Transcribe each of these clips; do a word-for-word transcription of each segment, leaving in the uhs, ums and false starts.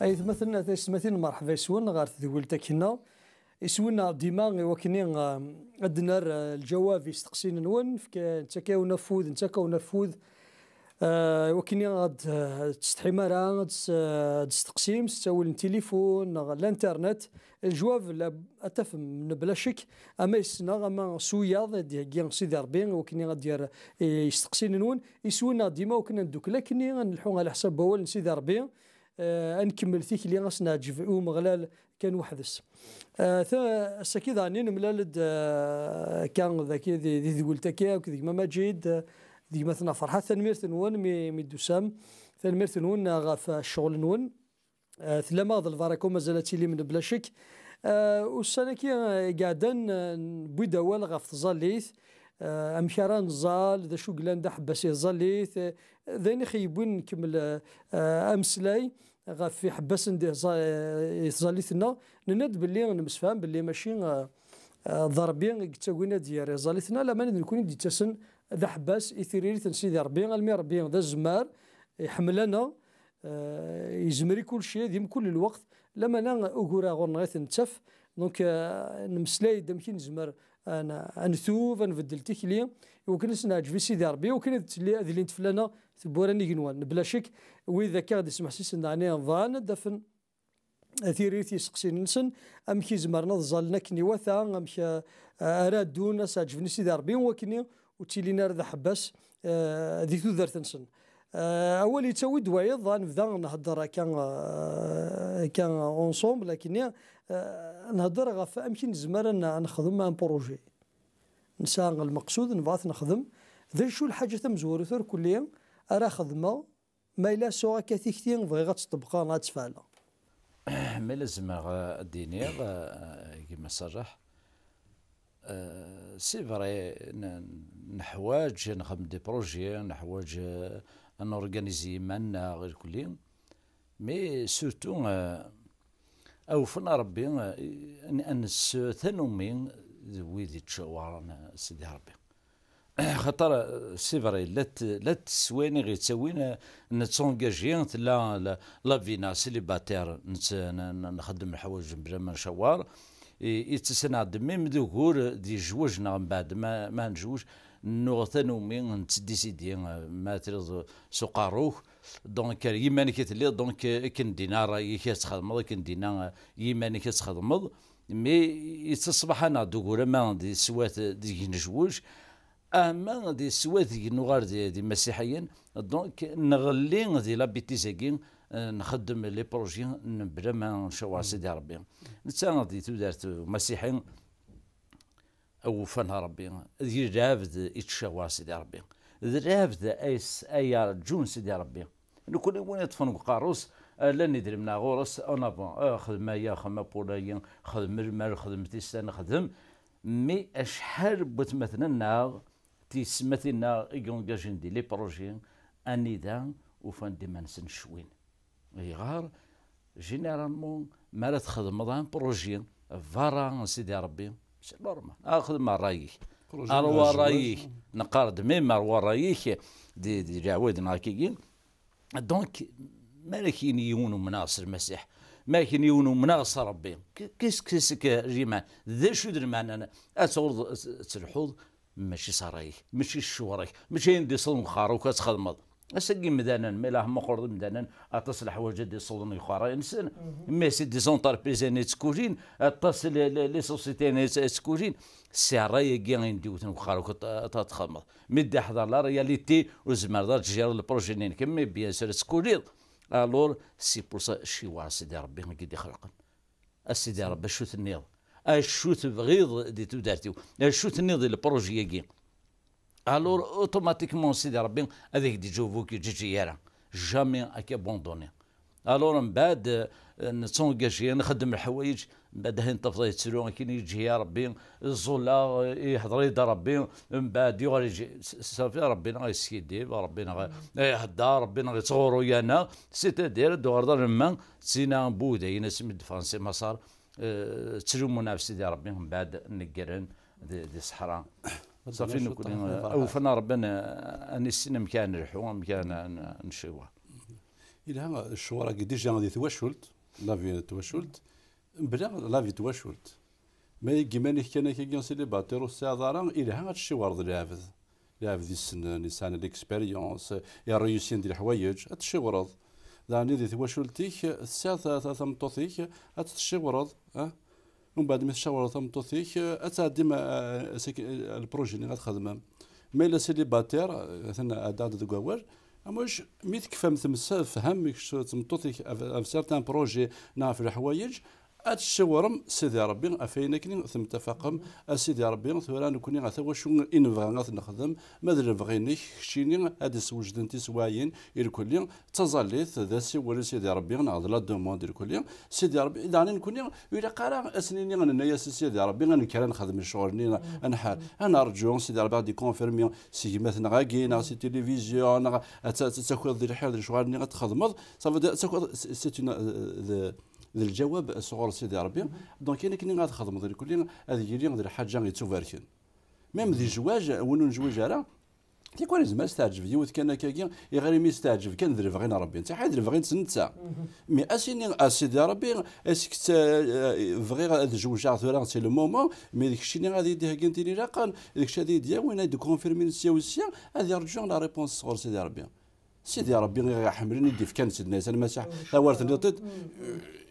Aytmaten, taysetmatin, merḥba yes-wen ɣer tedwilt akkenna. Iswi-nneɣ dima i wakken i, ah, ad d-nerr, ah, lǧawab i isteqsiyen-nwen, fk-, nettak-awen afud, nettak-awen afud, ah, i wakken i ad, ah, tsetḥim ara, ad s-, ah, ad testeqsim s ttawil n tilifun neɣ l'internet. Lǧwab la, ad tafem mebla ccek, ama yes-neɣ, ama s wiyaḍ i d-iheggi Sidi Ṛebbi, i wakken i ad d-yerr i isteqsiyen-nwen. Iswi-nneɣ dima i wakken ad neddukel akken i ad nelḥu ɛla ḥsab wawal n Sidi Ṛebbi. Eh, ad nkemmel tikli, ad s-neɛǧeb i Umeɣlal kan weḥd-s. Eh, ta-, ass-agi daɣen i nemlal-d, eh, akka dagi di, di tedwilt-agi akked gma Maǧid, eh, d gma-tneɣ Ferḥat. Tanemmirt-nwen mi, mi d-tusam. Tanemmirt-nwen ɣef ccɣel-nwen. Eh, tellam-aɣ-d lbaraka, u mazal ad tilim mebla ccek. Eh, ussan-agi, eh, i iɛeddan, eh, newwi-d awal ɣef tẓallit, eh, amek ara nẓall, d acu yellan d aḥebbas i tẓallit, eh, d ayen i ɣ-yewwin nkemmel, eh, eh, ameslay ɣef iḥebbasen di tẓa-, eh, i tẓallit-nneɣ. Nenna-d belli nemsefham belli mačči, eh, eh, d Ṛebbi i yettagin ad d-yerr iẓallit-nneɣ, lameɛna d nekkni i d-yettasen d aḥebbas i tiririt n Sidi Ṛebbi, almi Ṛebbi d azemmar, iḥemmel-aneɣ, eh, yezmer i kulci, di mkul lweqt, lameɛna ugur-a ɣur-neɣ i t-nettaf. Donc, eh, nemmeslay-d amek i nezmer ad n-, ad ntub, ad nbeddel tikli, i wakken ad s-neɛǧeb i Sidi Ṛebbi, i wakken ad tili, ad lint fell-aneɣ tewwura n yigenwan. Mebla ccek, wid akka ɣ-d-ismeḥsisen daɣen iḍan, ad d-afen tiririt i yisteqsiyen-nsen, amek i zemren ad ẓallen akken iwata, amek, eh, ara ddun, ad s-ɛeǧben i Sidi Ṛebbi, wakken ur ttilin ara d aḥebbas, eh, di tudert-nsen. Eh, awal yettawi-d wayeḍ, ad nebda nhedder akka, eh, akka ensemble, akkenni, eh, nhedder ɣef amek i nezmer ad n-, ad nexdem un projet. Nesɛa lmeqsud, nebɣa ad t-nexdem. D acu lḥaǧa tamezwarut irkelli ara xedmeɣ ma yella sɛuɣ akka tikti bɣiɣ ad tt-ṭebbqeɣ neɣ ad tt-fɛeleɣ? Ma yella zemreɣ, eh, ad d-iniɣ, eh, gma Sajeḥ, eh, c'est vrai, n-, neḥwaǧ ad nexdem des projets, neḥwaǧ, eh, ad norganizi iman-nneɣ irkelli, mais surtout, eh, awfen a Ṛebbi, eh, ad n-, ad nessu tanumi d wid yettcawaren, eh, Sidi Ṛebbi. Xaṭer, eh, c'est vrai, llant, llant teswiɛin i ɣ-yettawin, eh, nettungaji, tella la, la vie-nneɣ célibataire, nett-, n-, n-, nxeddem leḥwayeǧ bla ma ncawar, i, i ttasen-aɣ-d même d ugur di zzwaǧ-nneɣ mbeɛd ma, ma nezweǧ, nuɣ tanumi, nettdisidi, eh, ma triḍ s uqerru-k, donc ar yiman-ik i telliḍ, donc, eh, akken dina ṛṛay-ik ad txedmeḍ, akken dina, eh, yiman-ik ad txedmeḍ, mais yettaṣbaḥ-aneɣ-d ugur ama di teswiɛt deg nezweǧ, ama di teswiɛt deg nuɣal d, d imasiḥiyen, donc nɣelli di la bêtise-agi, eh, nxeddem les projets n bla ma ncawar Sidi Ṛebbi. Netta di tudert umasiḥi, awufan a Ṛebbi, d lɛebd i yettcawar Sidi Ṛebbi. D lɛebd ay s-, ay yarǧun Sidi Ṛebbi. Nekkni win yeṭṭfen deg uqerru-s, eh, llan idrimen-a ɣur-s, en avant, eh, xdem aya, xdem apulayi, xdem lmal, xdem tisan, xdem. Mi acḥal n watmaten-nneɣ, tiyessetmatin-nneɣ i yungajin di les projets, anida ufan-d iman-nsen ccwin. Ayɣer? Généralement, mi ara txedmeḍ un projet berra n Sidi Ṛebbi, c'est normal. Ah, xdem ṛṛay-ik. Projet n ṛṛay-ik, neqqar-d même ṛṛay-ik di, di leɛwayed-nneɣ akkagi. Donc, ma ara k-yini yiwen umneɣ s Lmasiḥ, ma ara k-yini yiwen umneɣ s Ṛebbi, qu-, qu'est-ce que c'est que l'iman? D acu d lmeɛna? Ad tawḍeḍ, ad telḥuḍ, mačči s ṛṛay-ik, mačči s ccɣel-ik, mačči ayen d-iṣuḍen deg uxxar-ik ad txedmeḍ. Ass-agi imdanen, ma yella meqqreḍ imdanen, aṭas n leḥwayeǧ ad d-iṣuḍen deg uxxar-nsen, mais c'est des entreprises-nni ttkurin, aṭas n les, les, les sociétés-nni ttkurin, si ṛṛay-agi ayen d-iwten deg uxxar-ik ad, ad txedmeḍ. Mi d-iḥḍer la réalité, ur tezmireḍ ad tjiriḍ le projet-nni-inek, mais bien sûr ad tkuliḍ. Alors, c'est pour ça, ciweɛ Sidi Ṛebbi i k-id-ixelqen. A Sidi Ṛebbi, acu tenniḍ? Acu tebɣiḍ di tudert-iw? Acu tenniḍ di le projet-agi? Alors, automatiquement, Sidi Ṛebbi ad ak-d-iǧaweb, ur k-yeǧǧi ara. Jamais ad k-abandonné. Alors, mbeɛd, eh, nettungaji, nxeddem leḥwayeǧ, mbeɛd ahin tafeḍ yettru, akken yeǧǧi-yi Ṛebbi, ẓẓulleɣ, eh, ihḍer-iyi-d Ṛebbi, mbeɛd yuɣal yeǧǧi, s-, safi, Ṛebbi neɣ yeskiddib, Ṛebbi neɣ, eh, ihedder, Ṛebbi neɣ yettɣurru-yaneɣ, c'est-à-dire, ad d-tuɣaleḍ ar lma, d tina n wudayen asmi d-ffɣen si Maṣer, eh, ttlumun ɣef Sidi Ṛebbi, mbeɛd neggren di, di ṣṣeḥra. Safi, nekkni, awfen a Ṛebbi, ad n-, ad nissin amek ara nelḥu, amek ara n-, n-, nciweɛ. Ilha ccɣel-agi déjà di twacult, la vie n twacult, mebla la vie n twacult. Ma deg iman-ik kan akkagi célibataire ur tesɛiḍ ara, ilha ad tciwreḍ lɛebd. Lɛebd issnen, yesɛan l'expérience, iṛeyusin di leḥwayeǧ, ad tciwreḍ. Daɣen di twacult-ik, tesɛiḍ ta-, ta-, tameṭṭut-ik, ad tt-tciwreḍ, ah? Umbeɛd mi tcawreḍ tameṭṭut-ik, ad tɛeddim, ah, asaki-, ah, lpruji-nni ad txedmem. Ma yella célibataire, atan ad d-ɛeddi deg wawal, amuc, mi tekfam temsefham kečč d tmeṭṭut-ik ɣef, ɣef certains projets neɣ ɣef leḥwayeǧ, ad tciwrem Sidi Ṛebbi ɣef wayen akken temtafaqem. A Sidi Ṛebbi, tura nekkni ata wacu i nebɣa ad t-nexdem, ma d lebɣi-inek, keččini ad d-iswejden tiswayin irkelli, d taẓallit, d asiwel i Sidi Ṛebbi, neɣ d la demande irkelli. Sidi Ṛebbi, daɣen nekkni ur ilaq ara ad s-nini, nenna-yas i Sidi Ṛebbi, ad nekker ad nexdem lecɣal-nni, ad nḥar, ad nerǧu Sidi Ṛebbi ad d-ikonfirmi si gma-tneɣ-agi, neɣ si tilivizyu, neɣ ad t-, ad takiḍ di lḥir d lecɣal-nni ad txedmeḍ, ça veut dire, ad takiḍ, c'est, c'est une, euh, d, d lǧawab sɣur Sidi Ṛebbi. Donc, ayen akken ad txedmeḍ irkelli, ad yili d lḥaǧa yettubarken. Même di zzwaǧ, win ur nezwiǧ ara, tikwal yezmer ad s-teɛǧeb yiwet kan akkagi, iɣer imi s-teɛǧeb kan d lebɣi n Ṛebbi, netta ḥay d lebɣi-nnes netta. Mais a s-ini, a Sidi Ṛebbi, est-ce que, euh, bɣiɣ ad zewǧeɣ tura, c'est le moment, mais d keččini ad yi-d-iheggin tin ilaqen, d kečč ad yi-d-yawin, ad yi-d-konfirmin sya u sya, ad yerǧu la réponse sɣur Sidi Ṛebbi. Sidi Ṛebbi i ɣ-iḥemmlen, i d-ifkan Sidna Ɛisa Lmasiḥ, tawart-nni,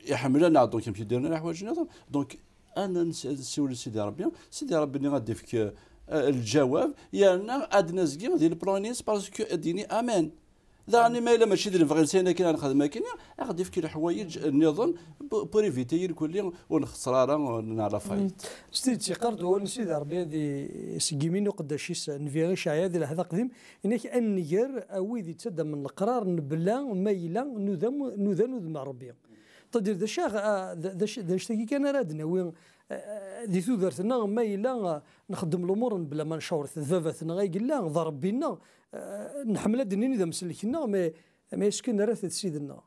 iḥemmel-aneɣ, donc, amek i d-yerna leḥwayeǧ nniḍen. Donc, ad nsiwel i Sidi Ṛebbi, Sidi Ṛebbi-nni ad d-ifk, eh, lǧawab, yerna ad d-nazgi di leplan-is, parce que ad d-yini amen. Daɣen, ma yella mačči d lebɣi-nnes ayen akken ad nexdem akken, ad ɣ-d-ifk leḥwayeǧ nniḍen, pour, pour éviter irkelli ur nxeṣṣer ara, neɣ la faillite. S tidet, yeqqar-d wawal n Sidi Ṛebbi, di, seg yimi n uqeddac-is Nnbi Icɛaya di Lɛehd Aqdim, yenna-k, a nnger a wid yettaddamen leqrar, nebla ma yella nudan, nudan udem n Ṛebbi. C'est-à-dire, d acu, ah, d, d acu, d anect-agi kan ara d-nawi, ah, di tudert-nneɣ, ma yella, ah, nxeddem lumuṛ mebla ma necɛuṛ-it, d baba-tneɣ ay yella, d Ṛebbi-nneɣ, ah, nḥemmel ad d-nini d amsellek-nneɣ, mais, mais est-ce que nerra-t d Ssid-nneɣ?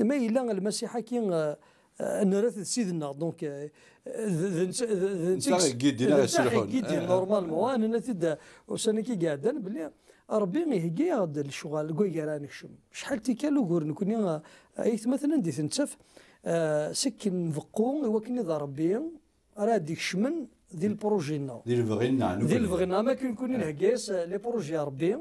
Ma yella Lmasiḥ-agi, ah, ah, nerra-t d Ssid-nneɣ, donc, ah, d, d netta, d, d netta i netta i yettṣellḥun. Normalement, ah, nenna-t-id, ah, ussan-agi i iɛeddan, belli Ṛebbi ihegga-yaɣ-d lecɣal deg wagar ad nekcem. Acḥal tikkal ugur nekni, ah, aytmaten anda i ten-nettaf, ah, s akken nbeqqu i wakken i d Ṛebbi ara d-ikecmen di lpruji-nneɣ. Di lebɣi-nneɣ, di lebɣi-nneɣ, am akken nekni nhegga-yas, ah, les projets n Ṛebbi,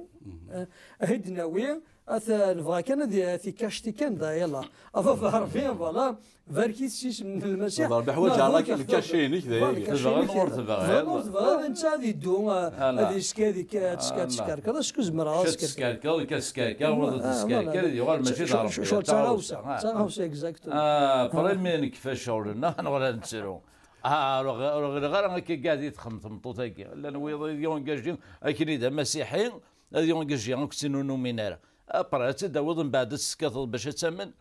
ah, ad d-nawi, at, nebɣa kan ad, ad t-ikacti kan da, yalla. A baba Ṛebbi, voilà. Barek-it s yisem n Lmasiḥ. Ṛebbi ḥwaǧeɣ lkaci-inek d ayagi. Tebɣiḍ neɣ ur tebɣiḍ. Tebɣiḍ neɣ ur tebɣiḍ, netta ad iddu, ah, ad iskad, ad teskerkeḍ, acku zemreɣ ad skerkeɣ. Teskerkeḍ, ad teskerkeḍ, ur teskerkeḍ, ad yuɣal mačči d Ṛebbi. Ccɣel d taɣawsa. D taɣawsa, exactement. Après mi nekfa ccɣel-nneɣ, nuɣal ad nettru. Ah, ur ɣ-, ur ɣileɣ ara akka kɛad i texdem tmeṭṭut-agi. Llan wiyaḍ i d-yungaji akken i d amasiḥi, ad yungaji akk d tin ur numin ara. Après, ad tt-id-tawiḍ mbeɛd ad tt-tekkateḍ bac ad tamen.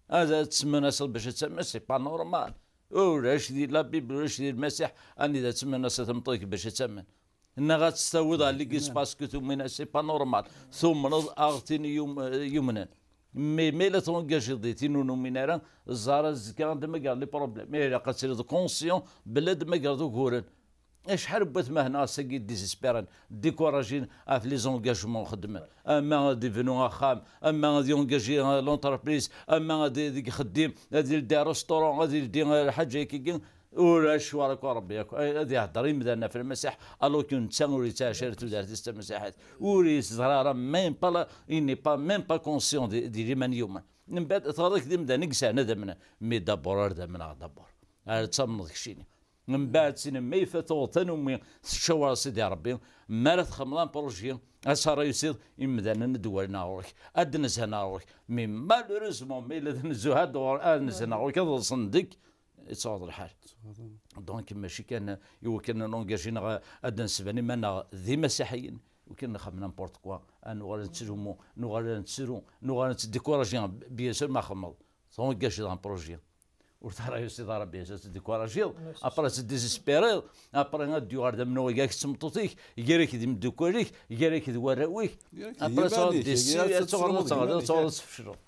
Ad, ad tesmenaseḍ bac ad tamen, c'est pas normal. Ulac di la Bible, ulac di Lmasiḥ, anida tesmenaseḍ tameṭṭut-ik bac ad tamen. Neɣ ad tt-tawiḍ ɣer l'église parce que tumen, c'est pas normal. Tumneḍ aɣ tin yum-, yumnen. Mais, mais la tungajiḍ di tin ur numin ara, ẓer azekka ad d-temmager les problèmes. Mais ilaq ad tiliḍ conscient belli ad d-temmagereḍ uguren. Acḥal n watmaten ass-agi ddésespéren, découragin ɣef les engagements xeddmen. Ama ad ibnu axxam, ama ad yungaji, euh, l'entreprise, ama ad, deg ixeddim, ad yeldi restaurant, ad yeldi, euh, lḥaǧa akkagi. Ulac wara akk Ṛebbi akk. Ay, ad ihedder imdanen ɣef Lmasiḥ, alors que netta ur yettɛac ara tudert-is tamasiḥit. Ur yeẓra ara même pas la, il n'est pas même pas conscient di, di liman yumen. Mbeɛd tɣaḍ-ak d imdanen i yesɛan ad amnen. Mais d'abord ar d amneɣ d'abord. Ar tamneḍ keččini. Mbeɛd sin ma ifat tuɣeḍ tanumi teččawar Sidi Ṛebbi, mi ara txedmeḍ un projet, ad s-ara yusiḍ imdanen ad d-walen ɣur-k, ad d-nezhen ɣur-k. Mais malheureusement, ma yella d nezuh ad d-ɣur-, ad nezhen ɣur-k, ad ḍsen deg, yettɣaḍ lḥal. Donc, mačči kan i wakken ad nungaji neɣ ad d-nesban iman-nneɣ d imasiḥiyen, i wakken nxeddem n'importe quoi, ad nuɣal ad nettzumu, nuɣal ad nettru, nuɣal ad nettdécourager, bien sûr, ma xedmeḍ, tungajiḍ un projet. Ur t-ara yusiḍ ara, bien sûr, ad teddécouragiḍ, après ad teddésespériḍ, après ad d-yuɣal d amennuɣ gar-k d tmeṭṭut-ik, gar-k d imeddukal-ik, gar-k d warraw-ik, après ad tuɣaleḍ ad tfecleḍ.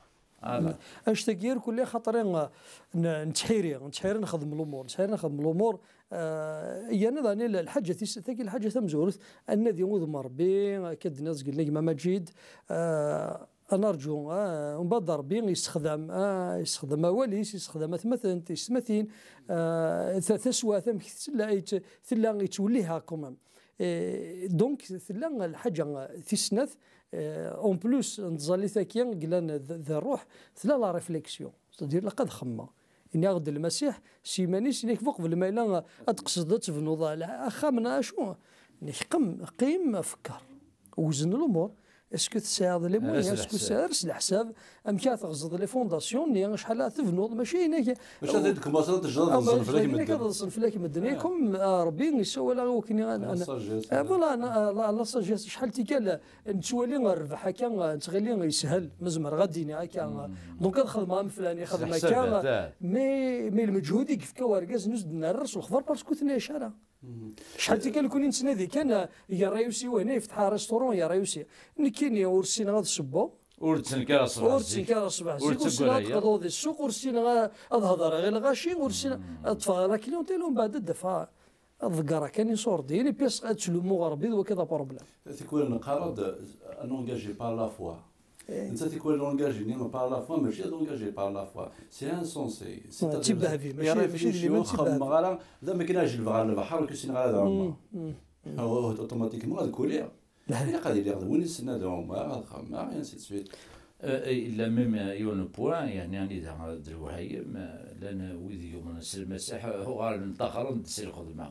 Voilà. Annect-agi irkelli xaṭer, eh, n-, nettḥiri, nettḥiri nxeddem lumuṛ, nettḥiri nxeddem lumuṛ, eh, yerna daɣen l-, lḥaǧa tis-, tagi lḥaǧa tamezwarut, ad nadi udem n Ṛebbi, akka d-tenniḍ zgelli gma Maǧid, eh, ad nerǧu, ah, umbeɛd Ṛebbi yessexdam, ah, yessexdam awal-is, yessexdam atmaten, tiyessetmatin, ah, ta-, taswiɛt amek tella, yett-, tella yettwelliha quand même. Eh, donc, tella lḥaǧa tis snat, eh, en plus n tẓallit-agi yellan d, d ṛṛuḥ, tella la réflexion. C'est-à-dire, ilaq ad xemmeɣ. Ini-aɣ-d Lmasiḥ s yiman-is, ini-ak, bu qbel ma yella ad tqesdeḍ ad tebnuḍ axxam neɣ acu, ini-ak, qem, qim, fekker. Wzen lumuṛ. Est-ce que tesɛiḍ les moyens? Est-ce que tesɛiḍ, ers leḥsab, amek ara teɣzeḍ les fondations-nni, acḥal ara tebnuḍ, mačči inek. Mačči ad t-id-tkemeṣ, ad tejjreḍ ad ḍsen fell-ak medden. Ad ḍsen fell-ak medden. Comme, ah, Ṛebbi yessawal-aɣ i wakken ad, la sagesse, ah, voilà, la, la sagesse, acḥal tikkal nettwali rrbeḥ akka, nettɣili yeshel, ma zemreɣ ad d-iniɣ akka. Donc ad xedmeɣ am flani, xedmeɣ akka. Mais, mais lmeǧhud i yefka urgaz-nni ur s-d-nerra s lexbar parce que ur t-nɛic ara. Acḥal tikkal nekkni nettnadi kan, yerra-yusi wahna, yefteḥ restaurant, yerra-yusi. Nekkini ur ssineɣ ad ssewweɣ. Ur ttenkareɣ ṣṣbeḥ zik. Ur ttenkareɣ ṣṣbeḥ zik, ur ssineɣ ad qeḍɛuɣ di ssuq, ur ssineɣ ad, ad hedreɣ i lɣaci, ur ssineɣ ad ṭṭfeɣ la clientèle, umbeɛd ad d-afeɣ, ad ḍeggreɣ kan iṣurdiyen, et puis ad tlummuɣ Ṛebbi d wakka d aproblème. Tikwal neqqar-d, un engagé par la foi. Netta tikwal l'engagé-nni par la foi, mačči d engagé par la foi. C'est insensé. C'est-à-dire, ur xemmeɣ ara, d am akken ad jelbeɣ ɣer lebḥer, ur k-ssineɣ ara ad ɛummeɣ. Automatiquement ad kuliɣ. Ilaq ad iliɣ d win issen ad ɛummeɣ, ad xemmeɣ, et ainsi de suite. Euh, il a même, euh, yiwen n point, yeɛni anida d lewhayem, euh, llan wid yumnen s Lmasiḥ, euh, uɣalen ṭaxren-d si lxedma.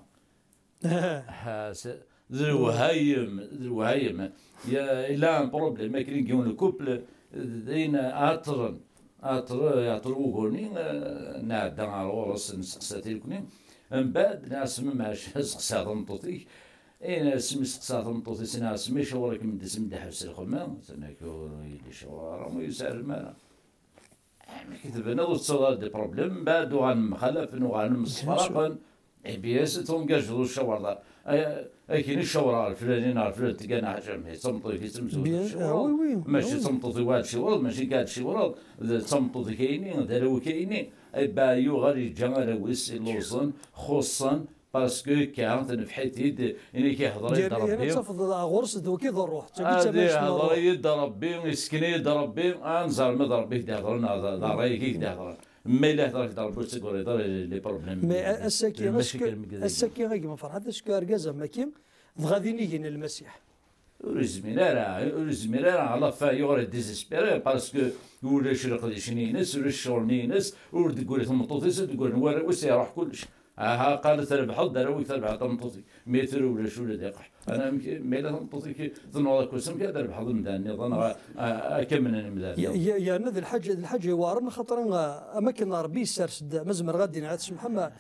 Ha, s-, d lewhayem, d lewhayem. Ya, il a un problème, akken i yiwen n couple, d ayen ɛeṭṭlen, ɛeṭṭel, ɛeṭṭel wugur-nni, euh, nɛedda ɣer ɣur-s, nesteqsa tirkni. Mbeɛd, nɛas ma maɛac, steqsa tameṭṭut-ik. Eh, asmi steqsaɣ tameṭṭut-is, nniɣ-as, "Ma icawer-ikem-d asmi d-iḥbes lxemma?" Tenna-k, "Ur iyi-d-icawer ara, ur yi-sɛellem ara." Amek i tebniḍ ur tettawiḍ ara des problèmes, mbeɛd uɣalen mxalafen, uɣalen msefraqen. Eh bien, c'est ton gage ur cawer ara. Akken i cawreɣ ɣer flanin, ɣer flan tga neɣ ḥaca, mais d tameṭṭut-ik i d tamezwarut tcawreḍ. Mačči d tameṭṭut-iw ad tcawreḍ, mačči nekk ad tcawreḍ, d tameṭṭut-ik ayni, d arraw-ik ayni. Eh ben, yuɣal yeǧǧa arraw-is, lluẓen, xuṣṣen, parce que akka, tenfeḥ-it-id, ini-k ihḍer-iyi-d Ṛebbi. Yerna tafeḍ ɣur-s d waki d ṛṛuḥ. Ad ihḍer-iyi-d Ṛebbi, isken-iyi-d Ṛebbi, ad nẓer ma d Ṛebbi i k-d-ihḍren neɣ d, d ṛṛay-ik i k-d-ihḍren. Ma yella ihḍer-ak-d Ṛebbi ur ttagad ara les, les problèmes. Mais ass-agi, ass-agi a gma Ferḥat, ass-agi argaz am waki, dɣa d inigi n Lmasiḥ. Ur izmir ara, ur izmir ara, à la fin yuɣal désespéré, parce que ulac leqdic-nni-ines, ulac ccɣel-nni-ines, ur d-teggri tmeṭṭut-is, ur d-ggrin warraw-is, iruḥ kullec. Aha, qal trebḥeḍ-d arraw-ik, trebḥeḍ tameṭṭut-ik. Mi tura ulac ula d iqeḥ. Ana amek, ma yella tameṭṭut-ik tennuɣ akked-s, amek ad trebḥeḍ imdanen-nniḍen, a, a, ad k-amnen imdanen-nniḍen? Ye-, ye-, yerna d lḥaǧa, d lḥaǧa iweɛren, xaṭer, a, am akken Ṛebbi yessers-d, ma zemreɣ ad d-iniɣ, ad tsemḥem, a,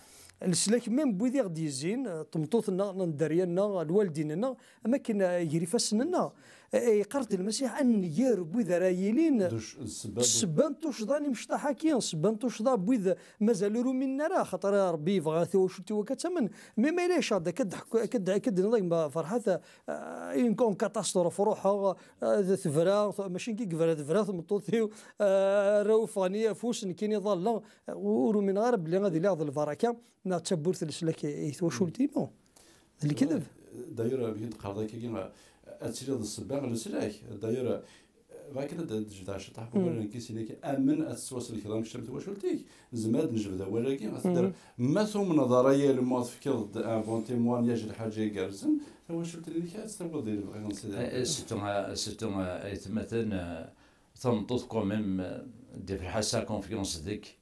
leslak, même n wid i ɣ-d-yezzin, a, tmeṭṭut-nneɣ, n dderya-nneɣ, lwaldin-nneɣ, am akken, a, gar ifassen-nneɣ, a, a, yeqqar-d Lmasiḥ, ad nger n wid ara yilin d uc-, d ssebba n, ssebba n tuccḍa n imecṭaḥ-agi, ssebba n tuccḍa n wid mazal ur uminen ara, xaṭer Ṛebbi yebɣa tawacult-iw akka ad tamen. Mais ma yella icaḍ akka d-, akka d-, akka d-nniḍ a gma Ferḥat, ah, une, une catastrophe, ruḥeɣ, ah, d tebra, mačči nekk i yebra, tebra tmeṭṭut-iw, ah, arraw ffɣen-iyi afus, nekkini ḍalleɣ, ur umineɣ ara belli ad iliɣ d lbaraka, neɣ d tawwurt n leslak i, i twacult-inu. D lekdeb. D'ailleurs, amek i d-teqqareḍ akkagi, ad tiliḍ d ssebba n leslak. D'ailleurs, bɣiɣ kan ad d-jebdeɣ ciṭṭaḥ n wawal-agi, sin-agi, amen ad tettwasellkeḍ am kečč am twacult-ik. Nezmer ad d-nejbed awal-agi, ad t-d-, ma tumneḍ ara yal ma tefkiḍ-d un bon témoignage, lḥaǧa igerrzen, tawacult-nni-inek ad tt-tawiḍ di lebɣi n Sidi Ṛebbi. Eh, eh, surtout, eh, surtout, eh, aytmaten, eh, tameṭṭut quand même, eh, d-ifreḥ-as sa confiance deg-k.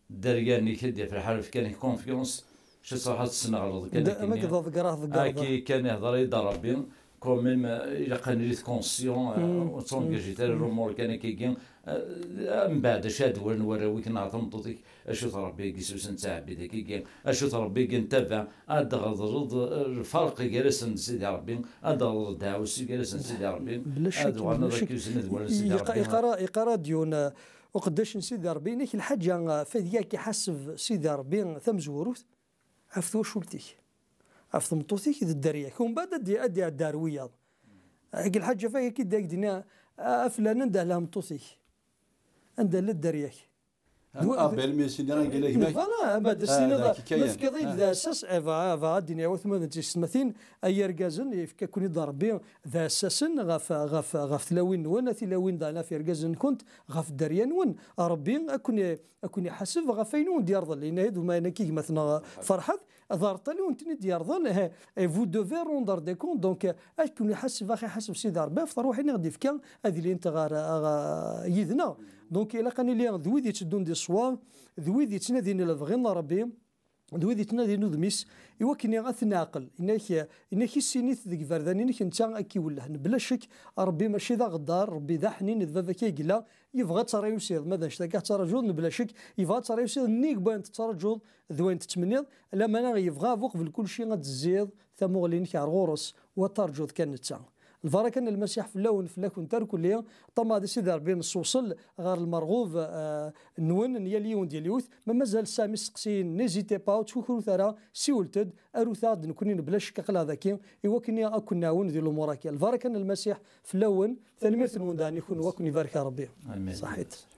Dderya-nni i k-id-ifreḥ, ara fkan-ak confiance, mačči ad truḥeḍ ad tesneɣleḍ kan akkenni. Amek d-ḍeggreɣ, ḍeggreɣ. Aki kan ihḍer-iyi-d Ṛebbi, quand même, eh, ilaq ad nili conscient, eh, ur ttengagit ara lumuṛ kan akkagi. Eh, mbeɛd acu ad d-walin warraw-ik neɣ tameṭṭut-ik, acu-t Ṛebbi-agi s usen ttɛebbid akkagi, acu-t Ṛebbi-agi n taba, ad d-ɣedreḍ, eh, lferq gar-asen d Sidi Ṛebbi, ad d-ɣedreḍ ddeɛwessu gar-asen d Sidi Ṛebbi, ad uɣalen ad ak-yuzen ad walin Sidi Ṛebbi. Yeqqar-, yeqqar-d yiwen, eh, uqeddac n Sidi Ṛebbi, inek lḥaǧa, eh, fad yak iḥaseb Sidi Ṛebbi tamezwarut ɣef twacult-ik, ɣef tmeṭṭut-ik d dderya-k, umbeɛd ad d-, ad d-iɛeddi ar wiyaḍ. Heggi lḥaǧa fad yak i d-, ak-d-ini, a, a flan, anda tella tmeṭṭut-ik? Anda tella dderya-k? Abel mi s-yenna i gma-k. Voilà, ma d as-tiniḍ, ma tefkiḍ-iyi-d d asas, eh, va, va, ad d-iniɣ i watmaten d tisetmatin, ay irgazen, yefka-ken-id Rebbi d asasen ɣef, ɣef, ɣef tlawin-nwen, a tilawin daɣen ɣef irgazen-nkent, ɣef dderya-nwen. Rebbi ad ken-, ad ken-iḥaseb ɣef wayen i wen-d-yerḍel. Yenna-d umayen-agi gma-tneɣ Ferḥat, d Ṛebbi i wen-ten-id-yerḍel, eh, et vous devez rendre des comptes. Donc, eh, ad ken-iḥaseb, ad ken-iḥaseb Sidi Ṛebbi ɣef terwiḥin i ɣ-d-ifka ad ilint ɣer, ɣer, yid-neɣ. Donc, ilaq ad nili d wid itteddun di ṣṣwab, d wid yettnadin lebɣi n Ṛebbi, d wid yettnadin udem-is, i wakken ad t-neɛqel. Inak, inak issin-it deg iberdan-inek, netta ad k-iwelleh. Mebla ccek, Ṛebbi mačči d aɣeddar, Ṛebbi d aḥnin, d baba-k ay yella, yebɣa ad terreḍ usiḍ. Ma d anect-agi ad tettṛaǧuḍ, mebla ccek, yebɣa ad terreḍ usiḍ nnig wayen tettṛaǧuḍ d wayen tettmenniḍ, lamana yebɣa bu qbel kulci ad d-tezziḍ tamuɣli-inek ar ɣur-s, u ad terǧuḍ kan netta. Lbaraka n Lmasiḥ fell-awen, fell-akent irkelli. Ṭṭamaɛ di Sidi Ṛebbi nessewṣel ɣer lmerɣub, eh, nwen, n yal yiwen di yiwet. Ma mazal tesɛam isteqsiyen, n'hésitez pas, ur ttkukrut ara, siwlet-d, arut-aɣ-d nekkni, mebla ccek aql-aɣ daki, i wakken ad ken-nɛawen di lumuṛ-agi. Lbaraka n Lmasiḥ fell-awen, tanemmirt-nwen daɣen i kunwi, ad ken-ibarek Ṛebbi. Amin. Ṣaḥit.